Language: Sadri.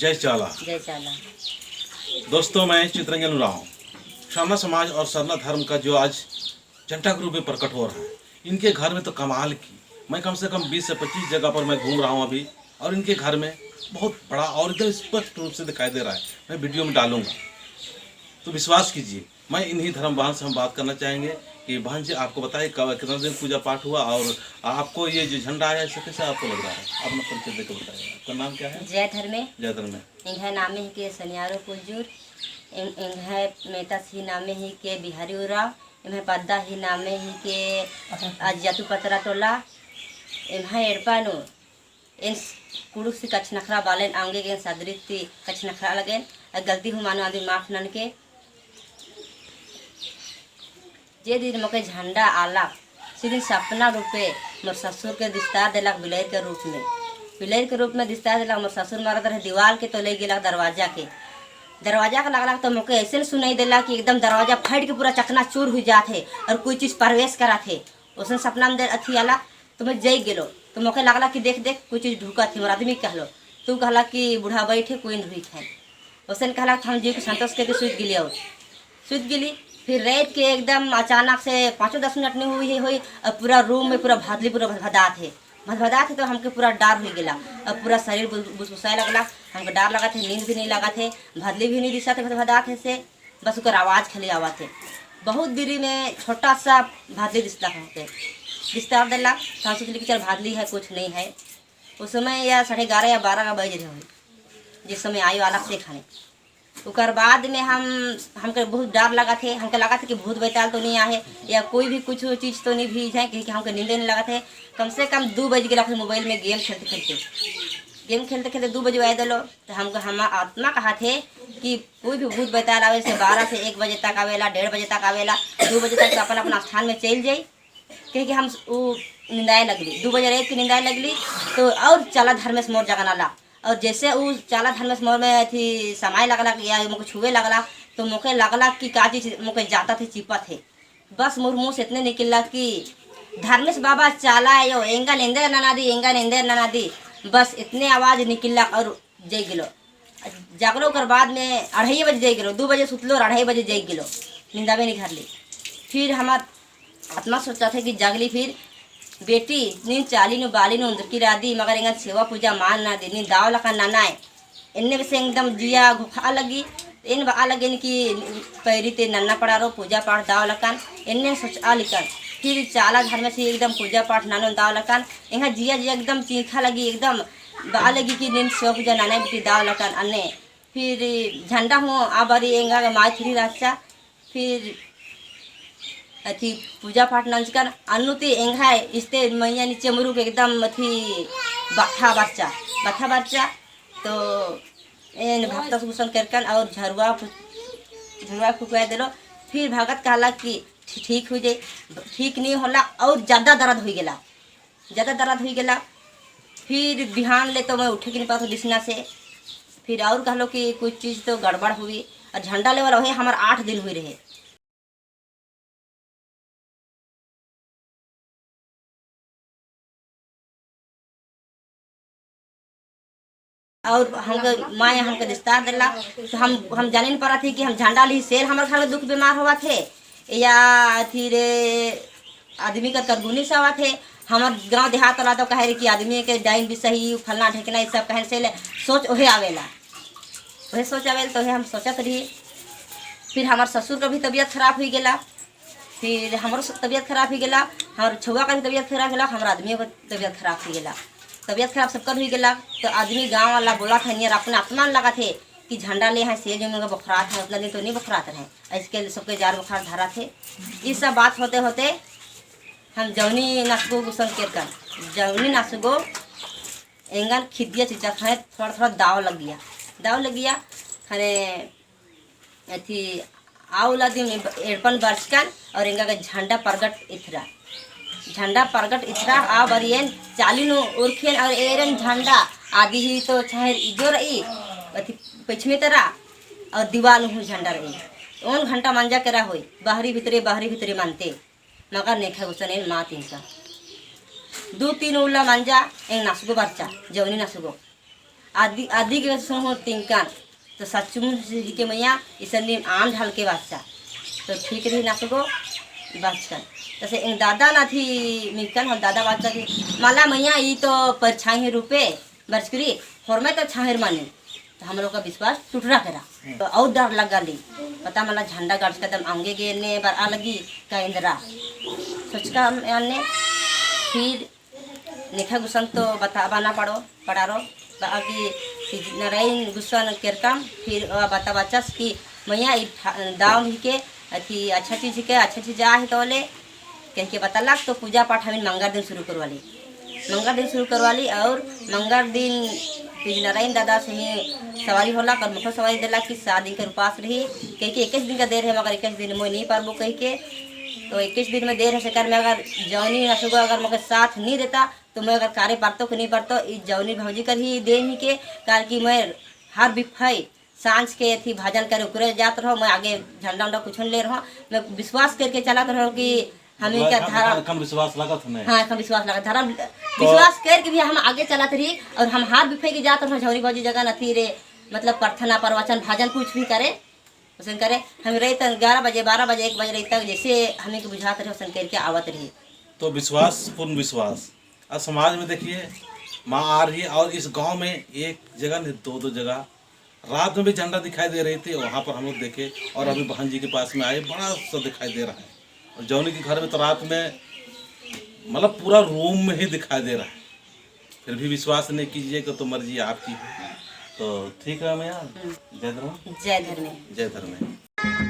जय चाला। जय चाला। दोस्तों, मैं चितरंजन उरांव, सरना समाज और सरना धर्म का जो आज झंडा के रूप में प्रकट हो रहा है, इनके घर में तो कमाल की, मैं कम से कम 20 से 25 जगह पर मैं घूम रहा हूँ अभी, और इनके घर में बहुत बड़ा और एकदम स्पष्ट रूप से दिखाई दे रहा है। मैं वीडियो में डालूंगा, तो विश्वास कीजिए। मैं इन्हीं धर्म बहन से हम बात करना चाहेंगे कि बहन जी, आपको बताइए कब कितना दिन पूजा पाठ हुआ और आपको ये जो झंडा आया, इससे कैसे आपको लग रहा है? अपना परिचय देकर बताइए, आपका नाम क्या है? जय धर्मे। जय धर्मे। इंघा नामे ही के सनियारो कुलजूर, इंघा मेहता सी नामे ही के बिहारी उराव, इम्हे पद्दा ही नामे ही के अजतु पतरा टोला, इम्हे एड़पानु इन कुड़ुक से कछ नखरा बालेन आंगे के सदरित कछ नखरा लगेन, गलती हूँ मानो आदमी माफ नन के। जे दिन मोके झंडा आला से दिन सपना रूपे मोर ससुर के दिस्तार दिलक बिलैर के रूप में, बिलैर के रूप में दिस्तार दिलक। मोर ससुर मारत रहे दीवार के तो ले गेलक दरवाजा के, दरवाजा के लगलक तो मोके ऐसे सुनाई दिला कि एकदम दरवाजा फट के पूरा चकनाचूर हो जात है और कोई चीज़ प्रवेश करा थे। उसने सपना में अथी आला तो मैं जई गेलो, तो मोके लगला कि देख देख कोई चीज़ ढुका थी। मोर आदमी कहलो, तू कहला कि बूढ़ा बैठे कोई नहीं है। उसने कहला हम जी को संतोष करके सुत गिली और सुत गिली। फिर रेत के एकदम अचानक से 5-10 मिनट नहीं हुई हुई और पूरा रूम में पूरा भादली पूरा भदभदा थे, भदभदा थे, तो हमके पूरा डर हो गया और पूरा शरीर बुसबुसाए लगला। हमके डर लगा थे, नींद भी नहीं लगा थे, भादली भी नहीं दिशा थे, भदभदा थे से बस उसका आवाज़ खाली आवा थे। बहुत देरी में छोटा सा भादली दिसला हमके, दिस्तार दिला तो हम सोचली कि चल भादली है, कुछ नहीं है। उस समय या 11:30 या 12 का बज रहे हुई जिस समय आई वाला से खाने। उकर बाद में हम हमके बहुत डर लगा थे, हमके लगा थे कि भूत बैताल तो नहीं आए या कोई भी कुछ चीज़ तो नहीं भीज है, क्योंकि हमके नींद नहीं लगा थे। कम से कम 2 बज गया मोबाइल में गेम खेलते खेलते, गेम खेलते खेलते 2 बजे आए दिलो। तो हमको हम आत्मा कहा थे कि कोई भी भूत बैताल आवे से 12 से 1 बजे तक आवेला, 1:30 बजे तक आवेला, 2 बजे तक तो अपन अपना स्थान में चल जाई। क्योंकि हम वो निंदाए लगली, 2 बजे रात की निंदाए लगली तो और चला धर्मेश मोर जगह नाला, और जैसे वो चाला धर्मेश मोर में अथी समाये लगला या मोके छुए लगला तो मोके लगला कि का चीज मोके जाता थे चिपा थे। बस मोर मुँह से इतने निकला कि धर्मेश बाबा चाला यो एंगा निंदे ननादी, एंगा निंदे ननादी, बस इतने आवाज़ निकला और जई गिलो। जागलो कर बाद में 2:30 बजे जई गिलो, 2 बजे सुतलो और 2:30 बजे जई गिलो, निंदावे नहीं घर ली। फिर हमार आत्मा सोचा थे कि जागली फिर बेटी नींद चाली नु बाली नु उंदर की रादी मगर एंगा सेवा पूजा मान ना दे, नींद दाव लखा नाना है इनने वैसे एकदम जिया गुफा लगी इन बा लगे इनकी पैरी ते नन्ना पड़ा रो पूजा पाठ दाव लकान इनने सोच आ लिकन। फिर चाला घर में से एकदम पूजा पाठ नानो दाव लकान यहाँ जिया जिया एकदम चीखा लगी एकदम बा लगी कि नींद सेवा पूजा नाना बेटी दाव लकान अन्ने। फिर झंडा हूँ आ बारी एंगा माँ थ्री राजा फिर अथी पूजा पाठ नंचकर अनुति एंघा इसते मैया नीचे मुरुक एकदम अथी बाथा बच्चा बाथा बच्चा तो एन भक्त गुसन करकन और झरुआ झरुआ फुकवा दिलो। फिर भगत कहला कि ठीक हो जाए, ठीक नहीं होला और ज़्यादा दर्द हो गया, ज़्यादा दर्द हो गया। फिर बिहान ले तो मैं उठे के नहीं पाता बिछना से। फिर और कहलो कि कुछ चीज़ तो गड़बड़ हुई और झंडा लेवल वही हमारे 8 दिन हुई रहे। और हमके माँ हमके रिश्ता दिला तो हम जाने नहीं पा रहा थी कि हम झंडा ली शेर हमारे घर में दुख बीमार हुआ थे या अथी रे आदमी का करगुनी से हुआ थे। हमार गांव देहात वाला तो कहे कि आदमी के डाइन भी सही फलना ढेकना ये सब कहे से सोच वही आवेला, वही सोच आवेला तो वही हम सोचत रही। फिर हमार ससुर का भी तबीयत खराब हो गया, फिर हमारो तबीयत खराब हो गया, हमार छुआ का भी तबीयत खराब हो गया, हमार आदमी का तबीयत खराब हो गया, तबीयत खराब सबका हो गया। तो आदमी गांव वाला बोला था नियर अपना अपमान लगा थे कि झंडा ले हैं से जो उनका बुखरात है उतना दिन तो नहीं बुखरात रहे, इसके सबके जार बुखार धारा थे। ये सब बात होते होते हम जौनी नासगो गुसन कर जौनी नासगो एंगन खिदिया चिचा खाने थोड़ा थोड़ा दाव लग गया, दाव लग गया खाने अथी आउला दिन एड़पन बरसकन और एंगा का झंडा प्रगट इथरा, झंडा प्रगट इथरा आ बरियन चालीनो उर्खेन और एरन झंडा आदि ही तो चाहे इजो रही अथी पछमे तरा और दीवार हूँ झंडा रही ओन घंटा मंजा करा होई बाहरी भीतरे मानते मगर नेखा गुसन एन माँ तिनका 2-3 उला मंजा एक नासगो बच्चा जवनी नासगो आदि आदि के सुनो तिंकान तो सचमुच के मैया इसन आम ढाल के बादशाह तो ठीक रही ना को बादशाह। तसे इन दादा ना थी मिकन हम दादा बादशाह थी माला मैया ई तो परछाई रूपे बरसकरी होर में तो छाहेर माने। तो हम लोग का विश्वास टूटरा करा तो और डर लगा ली पता मला झंडा गाड़ कदम आंगे गे ने बार अलगी का इंद्रा सोच का हम याने। फिर निखा गुस्सा तो बता बाना पड़ो पड़ारो बाकी नारायण गुस्सा न केरकाम। फिर बता बच्चा कि मैया ई दाव ही के अथी अच्छा चीज के अच्छा चीज आ है तो ले कह के बतलाक। तो पूजा पाठ हमें मंगल दिन शुरू करवाली, मंगल दिन शुरू करवाली और मंगल दिन फिर नारायण दादा से ही सवारी होला और मुखो सवारी दिला कि 7 दिन के उपास रही कह के। 21 दिन का देर है मगर 21 दिन में नहीं पारबो कह के। तो 21 दिन में देर है कर में अगर जौनी नसुगो अगर मोके साथ नहीं देता तो मैं अगर कार्य पारतो कि नहीं पारतो, इस जौनी भौजी कर ही दे ही के कार की मैं हर बिफाई सांझ के अथी भजन करे उकरे जात रहो। मैं आगे झंडा उंडा कुछ नहीं ले रहो, मैं विश्वास करके चलत रहो कि हमें क्या धारा कम विश्वास लागत नहीं। हाँ, कम विश्वास लगा, धर्म विश्वास करके भी हम आगे चलत रही और हम हाथ भी फेंक के जात रहो झौरी भौजी जगह नथी रे, मतलब प्रार्थना प्रवचन भजन कुछ भी करे उसन करे। हम रही तक 11 बजे, 12 बजे, 1 बजे रही तक जैसे हमें के बुझात रहे उसन करके आवत रही। तो विश्वास, पूर्ण विश्वास। और समाज में देखिए, माँ आ रही है और इस गांव में एक जगह नहीं, दो दो जगह रात में भी झंडा दिखाई दे रही थी। वहाँ पर हम लोग देखे और अभी बहन जी के पास में आए, बड़ा सा दिखाई दे रहा है और जौनी के घर में तो रात में मतलब पूरा रूम में ही दिखाई दे रहा है। फिर भी विश्वास नहीं कीजिएगा तो मर्जी आपकी है। तो ठीक है भैया, जय धर्म। जय धर्म। जय धर्म।